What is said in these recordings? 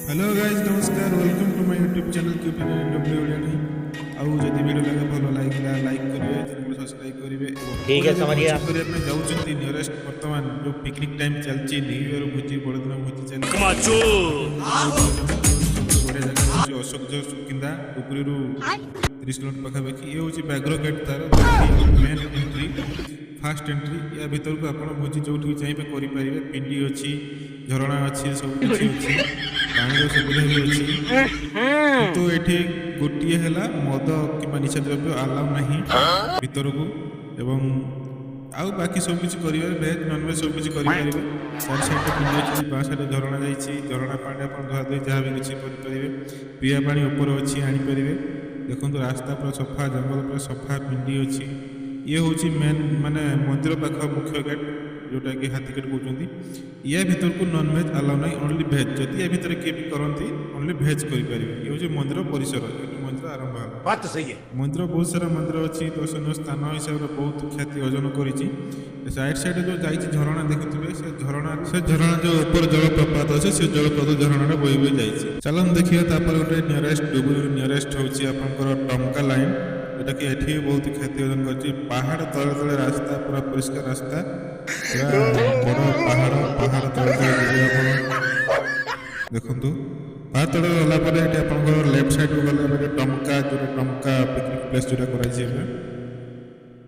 Hello guys, ନମସ୍କାର। Welcome to my YouTube channel QP W ଓଡ଼ିଆଣି। ଆଉ ଯଦି ଭିଡ଼ିଓ ଲାଗେ, ଭଲ ଲାଗିଲା, ଲାଇକ୍ କରିବେ, ଚ୍ୟାନେଲକୁ ସବସ୍କ୍ରାଇବ୍ କରିବେ ଏବଂ ठीक है, ଯଦି समझ ଭୋଜି गया। କରିବା ପାଇଁ ଯାଉଛନ୍ତି ନିୟରେଷ୍ଟ, ବର୍ତ୍ତମାନ ଯେଉଁ ପିକନିକ୍ ଟାଇମ୍ ଚାଲିଛି, ନ୍ୟୁ ଇୟର ଭୋଜି, ବଡ଼ଦିନ ଭୋଜି ଚାଲିଛି, ସବୁଠୁ ବଢ଼ିଆ ଜାଗା ହେଉଛି ଅଶୋକଝର, ସୁକିନ୍ଦା, ଡୁବୁରିରୁ 30 କିଲୋମିଟର ପାଖାପାଖି। ଇଏ ହେଉଛି ବ୍ୟାଘ୍ର ଗେଟ୍, ତାର ମେନ୍ ଏଣ୍ଟ୍ରି, ଫାଷ୍ଟ ଏଣ୍ଟ୍ରି। ୟା ଭିତରକୁ ଆପଣ ଭୋଜି ଯେଉଁଠି ବି ଚାହିଁବେ କରିପାରିବେ। ପିଣ୍ଡି ଅଛି, ଝରଣା ଅଛି, ସବୁ କିଛି ଅଛି, ପାଣିର ସୁବିଧା ବି ଅଛି। କିନ୍ତୁ ଏଠି ଗୋଟିଏ ହେଲା, ମଦ କିମ୍ବା ନିଶା ଦ୍ରବ୍ୟ ଆଲାଉ ନାହିଁ ଭିତରକୁ ଏବଂ ଆଉ ବାକି ସବୁ କିଛି କରିପାରିବେ। ଭେଜ୍, ନନଭେଜ୍ ସବୁ କିଛି କରିପାରିବେ। ଚାରି ସାଇଡ଼୍ରେ ପିଣ୍ଡି ଅଛି, ବାଁ ସାଇଡ଼୍ରେ ଝରଣା ଯାଇଛି। ଝରଣା ପାଣି ଆପଣ ଧୁଆ ଧୁଇ ଯାହା ବି କିଛି କରିପାରିବେ। ପିଇବା ପାଣି ଉପରେ ଅଛି, ଆଣିପାରିବେ। ଦେଖନ୍ତୁ, ରାସ୍ତା ପୁରା ସଫା, ଜଙ୍ଗଲ ପୁରା ସଫା, ପିଣ୍ଡି ଅଛି। ଇଏ ହେଉଛି ମେନ୍, ମାନେ ମନ୍ଦିର ପାଖ ମୁଖ୍ୟ ଗେଟ୍, ଯେଉଁଟାକି ହାତୀ ଗେଟ୍ କହୁଛନ୍ତି। ୟା ଭିତରକୁ ନନଭେଜ୍ ଆଲାଉ ନାହିଁ, ଓନ୍ଲି ଭେଜ୍। ଯଦି ୟା ଭିତରେ କିଏ ବି କରନ୍ତି, ଓନ୍ଲି ଭେଜ୍ କରିପାରିବେ। ଇଏ ହେଉଛି ମନ୍ଦିର ପରିସର। ଏଇଠୁ ମନ୍ଦିର ଆରମ୍ଭ ହେଲା। बात तो सही है। ମନ୍ଦିର, ବହୁତ ସାରା ମନ୍ଦିର ଅଛି। ଦର୍ଶନୀୟ ସ୍ଥାନ ହିସାବରେ ବହୁତ ଖ୍ୟାତି ଅର୍ଜନ କରିଛି। ସାଇଡ୍ ସାଇଡ୍ ଯେଉଁ ଯାଇଛି ଝରଣା ଦେଖୁଥିବେ, ସେ ଝରଣା ଯେଉଁ ଉପରେ ଜଳପ୍ରପାତ ଅଛି, ସେ ଜଳପ୍ରପାତ ଝରଣାଟା ବହି ବହି ଯାଇଛି। ଚାଲନ୍ତୁ ଦେଖିବା। ତାପରେ ଗୋଟେ ନିୟରେଷ୍ଟ, ଡୁବୁରି ନିୟରେଷ୍ଟ ହେଉଛି ଆପଣଙ୍କର ଟମକା ଲାଇନ୍, ଯେଉଁଟାକି ଏଠି ବି ବହୁତ ଖ୍ୟାତି ଅର୍ଜନ କରିଛି। ପାହାଡ଼ ତଳେ ତଳେ ରାସ୍ତା, ପୁରା ପରିଷ୍କାର ରାସ୍ତା, ପୁରା ବଡ଼ ପାହାଡ଼। ପାହାଡ଼ ତଳେ ତଳେ ଯିବେ ଆପଣ। ଦେଖନ୍ତୁ, ପାହାଡ଼ ତଳେ ଗଲା ପରେ ଏଠି ଆପଣଙ୍କର ଲେଫ୍ଟ ସାଇଡ଼କୁ ଗଲା ପରେ ଟମକା, ଯେଉଁଟା ଟମକା ପିକନିକ୍ ପ୍ଲେସ୍ ଯେଉଁଟା କରାଯାଇଛି ଏବେ।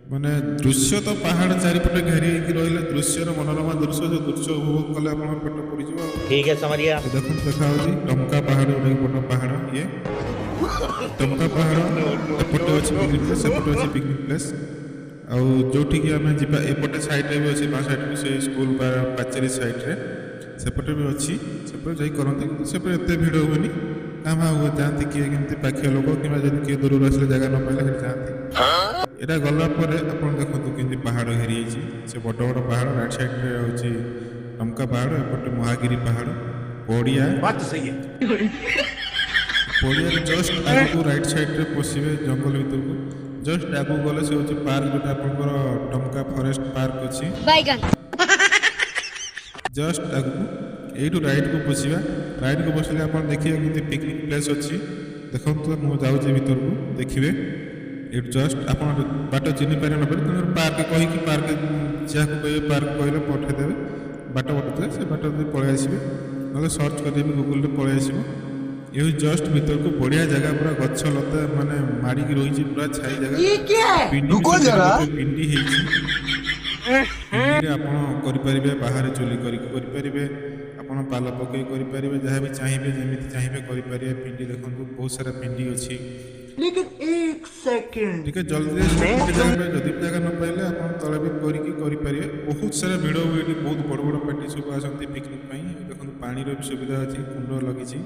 ମାନେ ଦୃଶ୍ୟ ତ ପାହାଡ଼ ଚାରିପଟେ ଘେରି ହେଇକି ରହିଲେ ଦୃଶ୍ୟର ମନୋରମା ଦୃଶ୍ୟ, ସେ ଦୃଶ୍ୟ ଉପଭୋଗ କଲେ ଆପଣଙ୍କ ପେଟ ପୁରିଯିବ ଆଉ। ठीक है, समझ गया। ଏ ଦେଖନ୍ତୁ, ଦେଖାଯାଉଛି ଟମକା ପାହାଡ଼, ଗୋଟେ ବଡ଼ ପାହାଡ଼। ଇଏ ଟମକା ପାହାଡ଼। ଏପଟେ ଅଛି ପିକନିକ୍ ପ୍ଲେସ୍, ସେପଟେ ଅଛି ପିକନିକ୍ ପ୍ଲେସ୍। ଆଉ ଯେଉଁଠିକି ଆମେ ଯିବା, ଏପଟେ ସାଇଡ଼୍ରେ ବି ଅଛି, ବାଁ ସାଇଡ଼୍ ବି, ସେଇ ସ୍କୁଲ ପାଚେରୀ ସାଇଡ଼୍ରେ ସେପଟେ ବି ଅଛି। ସେପଟେ ଯାଇ କରନ୍ତି, କିନ୍ତୁ ସେପଟେ ଏତେ ଭିଡ଼ ହୁଏନି। କାଁ ଭାଁ ହୁଏ, ଯାଆନ୍ତି କିଏ କେମିତି ପାଖିଆ ଲୋକ, କିମ୍ବା ଯଦି କିଏ ଦୂରରୁ ଆସିଲେ ଜାଗା ନ ପାଇଲେ ସେଠି ଯାଆନ୍ତି। ଏଇଟା ଗଲା ପରେ ଆପଣ ଦେଖନ୍ତୁ କେମିତି ପାହାଡ଼ ଘେରି ଯାଇଛି, ସେ ବଡ଼ ବଡ଼ ପାହାଡ଼। ରାଇଟ୍ ସାଇଡ଼୍ରେ ହେଉଛି ଟମକା ପାହାଡ଼, ଏପଟେ ମହାଗିରି ପାହାଡ଼, ପଡ଼ିଆ। बात तो सही है। ପଡ଼ିଆରେ ଜଷ୍ଟ ଆଗକୁ ରାଇଟ୍ ସାଇଡ଼୍ରେ ପଶିବେ ଜଙ୍ଗଲ ଭିତରକୁ। ଜଷ୍ଟ ଆଗକୁ ଗଲେ ସେ ହେଉଛି ପାର୍କ, ଯେଉଁଟା ଆପଣଙ୍କର ଟମକା ଫରେଷ୍ଟ ପାର୍କ ଅଛି। बैगन। ଜଷ୍ଟ ଆଗକୁ ଏଇଠୁ ରାଇଟ୍କୁ ପଶିବା। ରାଇଟ୍କୁ ପଶିଲେ ଆପଣ ଦେଖିବେ କେମିତି ପିକନିକ୍ ପ୍ଲେସ୍ ଅଛି। ଦେଖନ୍ତୁ, ମୁଁ ଯାଉଛି ଭିତରକୁ, ଦେଖିବେ। ଏଇଠୁ ଜଷ୍ଟ ଆପଣ ବାଟ ଚିହ୍ନି ପାରିବେ ନ ପାରିବେ, ତେଣୁ ପାର୍କ କହିକି, ପାର୍କ ଯାହାକୁ କହିବେ, ପାର୍କ କହିଲେ ପଠେଇଦେବେ, ବାଟ ପଠେଇଦେବେ। ସେ ବାଟ ଦେଇ ପଳେଇ ଆସିବେ, ନହେଲେ ସର୍ଚ୍ଚ କରିଦେବେ ଗୁଗୁଲରେ, ପଳେଇ ଆସିବ। ଏ ହେଉଛି ଜଷ୍ଟ ଭିତରକୁ ବଢ଼ିଆ ଜାଗା, ପୁରା ଗଛ ଲତା ମାନେ ମାଡ଼ିକି ରହିଛି, ପୁରା ଛାଇ ଜାଗା। ପିଣ୍ଡି ବି रुको ସେଠି जरा। ଗୋଟେ ପିଣ୍ଡି ହେଇଛି। ପିଣ୍ଡିରେ ଆପଣ କରିପାରିବେ, ବାହାରେ ଚୁଲି କରିକି କରିପାରିବେ, ଆପଣ ପାଲ ପକେଇ କରିପାରିବେ, ଯାହା ବି ଚାହିଁବେ, ଯେମିତି ଚାହିଁବେ କରିପାରିବେ। ପିଣ୍ଡି ଦେଖନ୍ତୁ, ବହୁତ ସାରା ପିଣ୍ଡି ଅଛି। लेकिन एक सेकंड। ଟିକେ ଜଲ୍ଦି ଗୋଟେ ଜାଗା ପାଇଁ ଯଦି ବି ଜାଗା ନ ପାଇଲେ, ଆପଣ ତଳେ ବି କରିକି କରିପାରିବେ। ବହୁତ ସାରା ଭିଡ଼ ହୁଏ ଏଠି, ବହୁତ ବଡ଼ ବଡ଼ ପାର୍ଟି ସବୁ ଆସନ୍ତି ପିକନିକ୍ ପାଇଁ। ଦେଖନ୍ତୁ, ପାଣିର ବି ସୁବିଧା ଅଛି, କୁଣ୍ଡ ଲାଗିଛି,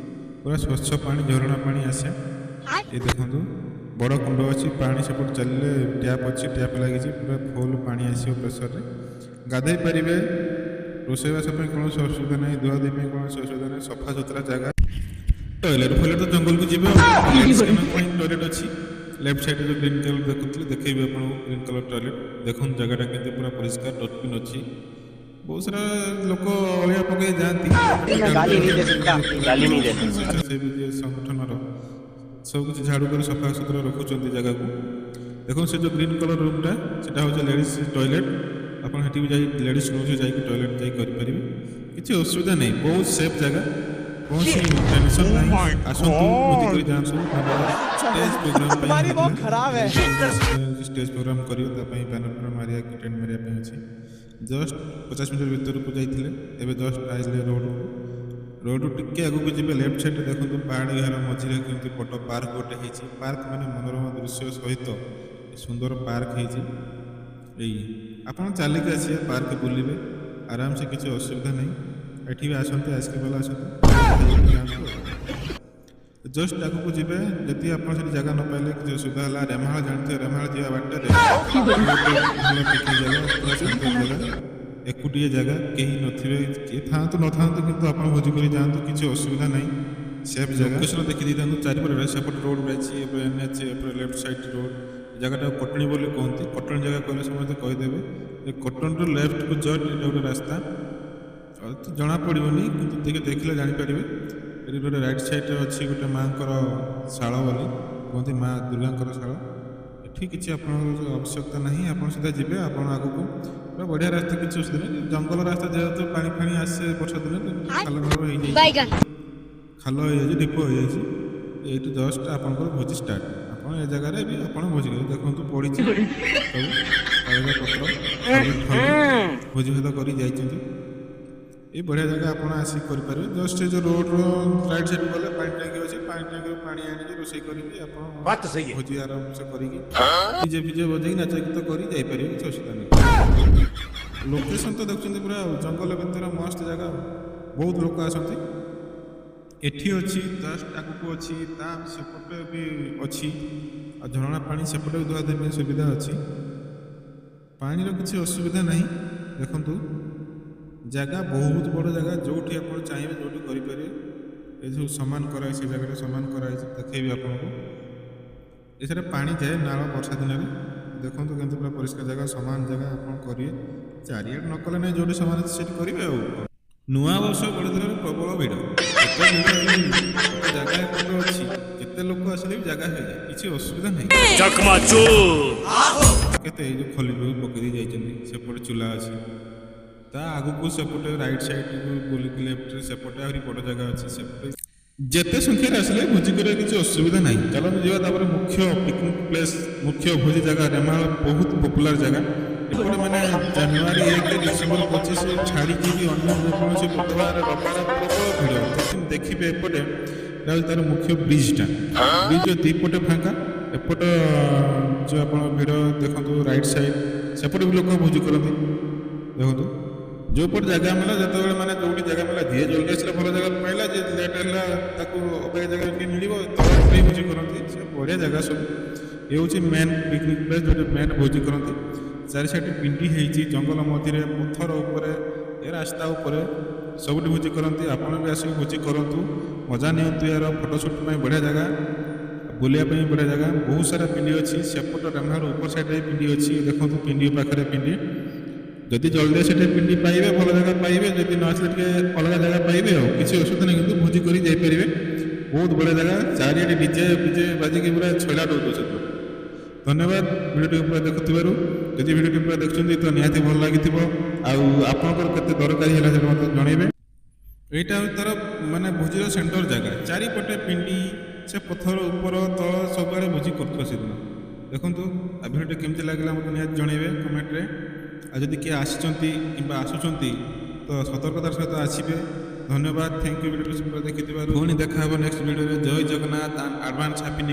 ପୁରା ସ୍ୱଚ୍ଛ ପାଣି, ଝରଣା ପାଣି ଆସେ। ଏ ଦେଖନ୍ତୁ, ବଡ଼ କୁଣ୍ଡ ଅଛି। ପାଣି ସେପଟେ ଚାଲିଲେ ଟ୍ୟାପ୍ ଅଛି, ଟ୍ୟାପ୍ ଲାଗିଛି, ପୁରା ଫୁଲ୍ ପାଣି ଆସିବ ପ୍ରେସରରେ, ଗାଧେଇ ପାରିବେ। ରୋଷେଇବାସ ପାଇଁ କୌଣସି ଅସୁବିଧା ନାହିଁ, ଧୁଆଧୁଇ ପାଇଁ କୌଣସି ଅସୁବିଧା ନାହିଁ, ସଫା ସୁତୁରା ଜାଗା। ଟଏଲେଟ୍ ଫଏଲେଟ୍ ତ ଜଙ୍ଗଲକୁ ଯିବେ ଆଉ, ଲେଡ଼ିସ୍ ପାଇଁ ଟଏଲେଟ୍ ଅଛି। ଲେଫ୍ଟ ସାଇଡ଼୍ରେ ଯେଉଁ ଗ୍ରୀନ୍ କଲର୍ ଦେଖୁଥିଲେ, ଦେଖେଇବି ଆପଣଙ୍କୁ ଗ୍ରୀନ୍ କଲର୍ ଟଏଲେଟ୍। ଦେଖନ୍ତୁ ଜାଗାଟା କେମିତି ପୁରା ପରିଷ୍କାର, ଡଷ୍ଟବିନ୍ ଅଛି। ବହୁତ ସାରା ଲୋକ ଅଳିଆ ପକେଇ ଯାଆନ୍ତି। गाली नहीं दे सकता, गाली नहीं दे सकता। ସ୍ୱେଚ୍ଛାସେବୀ ଯେ ସଂଗଠନର ସବୁ କିଛି ଝାଡ଼ୁ କରି ସଫା ସୁତୁରା ରଖୁଛନ୍ତି ଜାଗାକୁ। ଦେଖନ୍ତୁ, ସେ ଯେଉଁ ଗ୍ରୀନ୍ କଲର୍ ରୁମ୍ଟା, ସେଟା ହେଉଛି ଲେଡ଼ିସ୍ ଟଏଲେଟ୍। ଆପଣ ସେଠି ବି ଯାଇ, ଲେଡ଼ିସ୍ ରୁମ୍ ଯାଇକି ଟଏଲେଟ୍ ଯାଇ କରିପାରିବେ, କିଛି ଅସୁବିଧା ନାହିଁ। ବହୁତ ସେଫ୍ ଜାଗା, କୌଣସି ଟେନସନ୍ ନାହିଁ। ଆସନ୍ତୁ, ଭୋଜି କରି ଯାଆନ୍ତୁ। ଧନ୍ୟବାଦ। ଷ୍ଟେଜ୍ ପ୍ରୋଗ୍ରାମ୍ ପାଇଁ, ଷ୍ଟେଜ୍ ପ୍ରୋଗ୍ରାମ୍ କରିବେ ତା ପାଇଁ ବ୍ୟାନର ଫ୍ୟାନର ମାରିବା କି ଟେଣ୍ଟ ମାରିବା ପାଇଁ ଅଛି। ଜଷ୍ଟ 50 ମିଟର ଭିତରକୁ ଯାଇଥିଲେ, ଏବେ ଜଷ୍ଟ ଆସିଲେ ରୋଡ଼କୁ। ରୋଡ଼ରୁ ଟିକେ ଆଗକୁ ଯିବେ, ଲେଫ୍ଟ ସାଇଡ଼୍ରେ ଦେଖନ୍ତୁ, ପାହାଡ଼ ଘେର ମଝିରେ କେମିତି ବଡ଼ ପାର୍କ ଗୋଟେ ହେଇଛି। ପାର୍କ ମାନେ ମନୋରମ ଦୃଶ୍ୟ ସହିତ ସୁନ୍ଦର ପାର୍କ ହେଇଛି। ଏଇ ଆପଣ ଚାଲିକି ଆସିବେ, ପାର୍କ ବୁଲିବେ ଆରାମସେ, କିଛି ଅସୁବିଧା ନାହିଁ। ଏଠି ବି ଆସନ୍ତି, ଆଇସ୍କ୍ରିମ୍ ବାଲା ଆସନ୍ତି, ଯାଆନ୍ତୁ। ଜଷ୍ଟ ଆଗକୁ ଯିବେ, ଯଦି ଆପଣ ସେଠି ଜାଗା ନ ପାଇଲେ, କିଛି ଅସୁବିଧା ହେଲା, ରେମାଳ ଜାଣିଥିବେ, ରେମାଳ ଯିବା ବାଟରେ ଗୋଟେ ଭଲ ପିକନିକ୍ ଜାଗା, ପୁରା ସୁନ୍ଦର ଜାଗା, ଏକୁଟିଆ ଜାଗା, କେହି ନଥିବେ, କିଏ ଥାଆନ୍ତୁ ନଥାନ୍ତୁ, କିନ୍ତୁ ଆପଣ ଭୋଜି କରି ଯାଆନ୍ତୁ, କିଛି ଅସୁବିଧା ନାହିଁ, ସେଫ୍ ଜାଗା। ଲୋକେସନ୍ ଦେଖି ଦେଇଥାନ୍ତୁ ଚାରିପଟେ। ସେପଟେ ରୋଡ଼ ଯାଇଛି, ଏପଟେ ଏନ୍ଏଚ୍, ଏପଟେ ଲେଫ୍ଟ ସାଇଡ଼୍ ରୋଡ଼। ଜାଗାଟାକୁ କଟଣୀ ବୋଲି କୁହନ୍ତି। କଟଣୀ ଜାଗା କହିଲେ ସମସ୍ତେ କହିଦେବେ ଯେ କଟଣୀରୁ ଲେଫ୍ଟକୁ ଜଷ୍ଟ ଏଇଟା ଗୋଟେ ରାସ୍ତା, ଆଉ ତ ଜଣା ପଡ଼ିବନି, କିନ୍ତୁ ଟିକେ ଦେଖିଲେ ଜାଣିପାରିବେ। ଏଠି ଗୋଟେ ରାଇଟ୍ ସାଇଡ଼୍ରେ ଅଛି ଗୋଟେ ମାଆଙ୍କର ଶାଳ ବୋଲି କୁହନ୍ତି, ମା ଦୁର୍ଗାଙ୍କର ଶାଳ। ଏଠି କିଛି ଆପଣଙ୍କର ଆବଶ୍ୟକତା ନାହିଁ, ଆପଣ ସିଧା ଯିବେ। ଆପଣ ଆଗକୁ ପୁରା ବଢ଼ିଆ ରାସ୍ତା, କିଛି ଅସୁବିଧା ନାହିଁ। ଜଙ୍ଗଲ ରାସ୍ତା ଯେହେତୁ ପାଣି ଫାଣି ଆସେ ବର୍ଷା ଦିନେ, ଖାଲ ଖାଲ ହେଇଯାଇଛି, ଖାଲ ହେଇଯାଇଛି, ଢିପ ହେଇଯାଇଛି। ଏଇଠୁ ଜଷ୍ଟ ଆପଣଙ୍କର ଭୋଜି ଷ୍ଟାର୍ଟ। ଆପଣ ଏ ଜାଗାରେ ବି ଆପଣ ଭୋଜି କରିବେ। ଦେଖନ୍ତୁ ପଡ଼ିଛି ସବୁ କାଗଜ ପତ୍ର, ଭୋଜି ଭାତ କରି ଯାଇଛନ୍ତି। ଏଇ ବଢ଼ିଆ ଜାଗା, ଆପଣ ଆସିକି କରିପାରିବେ। ଜଷ୍ଟ ଏ ଯେଉଁ ରୋଡ଼ର ରାଇଟ୍ ସାଇଡ଼୍ ଗଲେ ପାଣି ଟ୍ୟାଙ୍କି ଅଛି। ପାଣି ଟ୍ୟାଙ୍କିରୁ ପାଣି ଆଣିକି ରୋଷେଇ କରିକି ଆପଣ ଭୋଜି ଆରାମସେ କରିକି ଡିଜେ ଫିଜେ ବଜେଇକି ନାଚ ଗୀତ କରି ଯାଇପାରିବେ, କିଛି ଅସୁବିଧା ନାହିଁ। ଲୋକେସନ୍ ତ ଦେଖୁଛନ୍ତି, ପୁରା ଜଙ୍ଗଲ ଭିତରେ ମସ୍ତ ଜାଗା, ବହୁତ ଲୋକ ଆସନ୍ତି। ଏଠି ଅଛି, ଜଷ୍ଟ ଆଗକୁ ଅଛି, ତା ସେପଟେ ବି ଅଛି। ଆଉ ଝରଣା ପାଣି ସେପଟେ ବି ଧୁଆ ଧୁଇ ପାଇଁ ସୁବିଧା ଅଛି, ପାଣିର କିଛି ଅସୁବିଧା ନାହିଁ। ଦେଖନ୍ତୁ ଜାଗା ବହୁତ ବଡ଼ ଜାଗା, ଯେଉଁଠି ଆପଣ ଚାହିଁବେ ଯେଉଁଠି କରିପାରିବେ। ଏସବୁ ସମାନ କରାହେଇଛି, ସେ ଜାଗାଟା ସମାନ କରାହେଇଛି, ଦେଖେଇବି ଆପଣଙ୍କୁ। ଏଥିରେ ପାଣି ଯାଏ ନାଳ ବର୍ଷା ଦିନରେ। ଦେଖନ୍ତୁ କେମିତି ପୁରା ପରିଷ୍କାର ଜାଗା, ସମାନ ଜାଗା ଆପଣ କରିବେ। ଚାରିଆଡ଼େ ନ କଲେ ନାହିଁ, ଯେଉଁଠି ସମାନ ଅଛି ସେଠି କରିବେ। ଆଉ ନୂଆ ବର୍ଷ ବଡ଼ଦିନରେ ପ୍ରବଳ ଭିଡ଼, ଏତେ ଭିଡ଼ ହେଲେ ବି ଏତେ ଜାଗା ଏପଟେ ଅଛି, ଯେତେ ଲୋକ ଆସିଲେ ବି ଜାଗା ହେଇଯାଏ, କିଛି ଅସୁବିଧା ନାହିଁ। କେତେ ଏଇ ଯେଉଁ ଖଲି ପକେଇ ଦେଇ ଯାଇଛନ୍ତି। ସେପଟେ ଚୁଲା ଅଛି, ତା ଆଗକୁ ସେପଟେ ରାଇଟ୍ ସାଇଡ଼କୁ ବୁଲିକି ଲେଫ୍ଟରେ ସେପଟେ ଆହୁରି ବଡ଼ ଜାଗା ଅଛି। ସେପଟେ ଯେତେ ସଂଖ୍ୟାରେ ଆସିଲେ ଭୋଜି କରିବା କିଛି ଅସୁବିଧା ନାହିଁ। ଚାଲନ୍ତୁ ଯିବା ତାପରେ ମୁଖ୍ୟ ପିକନିକ୍ ପ୍ଲେସ୍, ମୁଖ୍ୟ ଭୋଜି ଜାଗା ରେମାଳ, ବହୁତ ପପୁଲାର ଜାଗା ଏପଟେ। ମାନେ ଜାନୁଆରୀ 1, ଡିସେମ୍ବର 25 ଛାଡ଼ିକି ବି ଅନ୍ୟ ଯେକୌଣସି ବୁଧବାର ରବିବାର ପ୍ରବଳ ଭିଡ଼ ଦେଖିବେ ଏପଟେ। ଏଇଟା ହେଉଛି ତାର ମୁଖ୍ୟ ବ୍ରିଜଟା। ବ୍ରିଜର ଦୁଇ ପଟେ ଫାଙ୍କା। ଏପଟ ଯେଉଁ ଆପଣ ଭିଡ଼ ଦେଖନ୍ତୁ, ରାଇଟ୍ ସାଇଡ଼୍ ସେପଟେ ବି ଲୋକ ଭୋଜି କରନ୍ତି। ଦେଖନ୍ତୁ ଯେଉଁପଟେ ଜାଗା ମିଳିଲା, ଯେତେବେଳେ ମାନେ ଯେଉଁଠି ଜାଗା ମିଳିଲା, ଯିଏ ଜଲ୍ଦି ଆସିଲା ଭଲ ଜାଗା ପାଇଲା, ଯିଏ ଲେଟ୍ ହେଲା ତାକୁ ଅପେକ୍ଷା ଜାଗା ଟିକେ ମିଳିବ। ତଳେ ବି ଭୋଜି କରନ୍ତି, ସେ ବଢ଼ିଆ ଜାଗା ସବୁ। ଏ ହେଉଛି ମେନ୍ ପିକନିକ୍ ପ୍ଲେସ୍, ଯେଉଁଠି ମେନ୍ ଭୋଜି କରନ୍ତି। ଚାରି ସାଇଡ଼୍ ପିଣ୍ଡି ହେଇଛି, ଜଙ୍ଗଲ ମଝିରେ, ପଥର ଉପରେ, ଏ ରାସ୍ତା ଉପରେ ସବୁଠି ଭୋଜି କରନ୍ତି। ଆପଣ ବି ଆସିକି ଭୋଜି କରନ୍ତୁ, ମଜା ନିଅନ୍ତୁ। ଏହାର ଫଟୋସୁଟ୍ ପାଇଁ ବଢ଼ିଆ ଜାଗା, ବୁଲିବା ପାଇଁ ବଢ଼ିଆ ଜାଗା। ବହୁତ ସାରା ପିଣ୍ଡି ଅଛି ସେପଟ ରେମାଳ ଉପର ସାଇଡ଼୍ରେ ପିଣ୍ଡି ଅଛି। ଦେଖନ୍ତୁ ପିଣ୍ଡି ପାଖରେ ପିଣ୍ଡି। ଯଦି ଜଲ୍ଦି ସେଠି ପିଣ୍ଡି ପାଇବେ, ଭଲ ଜାଗା ପାଇବେ। ଯଦି ନ ଆସିଲେ ଟିକେ ଅଲଗା ଜାଗା ପାଇବେ। ଆଉ କିଛି ଅସୁବିଧା ନାହିଁ, କିନ୍ତୁ ଭୋଜି କରି ଯାଇପାରିବେ। ବହୁତ ବଢ଼ିଆ ଜାଗା, ଚାରିଆଡ଼େ ଡିଜେ ଫିଜେ ବାଜିକି ପୁରା ଛଇଲା ଦେଉଛନ୍ତି। ଧନ୍ୟବାଦ ଭିଡ଼ିଓଟି ପୁରା ଦେଖୁଥିବାରୁ। ଯଦି ଭିଡ଼ିଓଟି ପୁରା ଦେଖୁଛନ୍ତି ତ ନିହାତି ଭଲ ଲାଗିଥିବ। ଆଉ ଆପଣଙ୍କର କେତେ ଦରକାରୀ ହେଲା ସେଟା ମୋତେ ଜଣେଇବେ। ଏଇଟା ହେଉଛି ତାର ମାନେ ଭୋଜିର ସେଣ୍ଟର ଜାଗା। ଚାରିପଟେ ପିଣ୍ଡି, ସେ ପଥର ଉପର ତଳ ସବୁଆଡ଼େ ଭୋଜି କରୁଥିବ ସେଦିନ। ଦେଖନ୍ତୁ, ଆଉ ଭିଡ଼ିଓଟି କେମିତି ଲାଗିଲା ମୋତେ ନିହାତି ଜଣେଇବେ କମେଣ୍ଟରେ। ଆଉ ଯଦି କିଏ ଆସିଛନ୍ତି କିମ୍ବା ଆସୁଛନ୍ତି ତ ସତର୍କତାର ସହିତ ଆସିବେ। ଧନ୍ୟବାଦ, thank you ଭିଡ଼ିଓଟି ପୁରା ଦେଖିଥିବାରୁ। ପୁଣି ଦେଖା ହେବ ନେକ୍ସଟ ଭିଡ଼ିଓରେ। ଜୟ ଜଗନ୍ନାଥ, ଆଡ଼ଭାନ୍ସ ହାପି ନ୍ୟୁ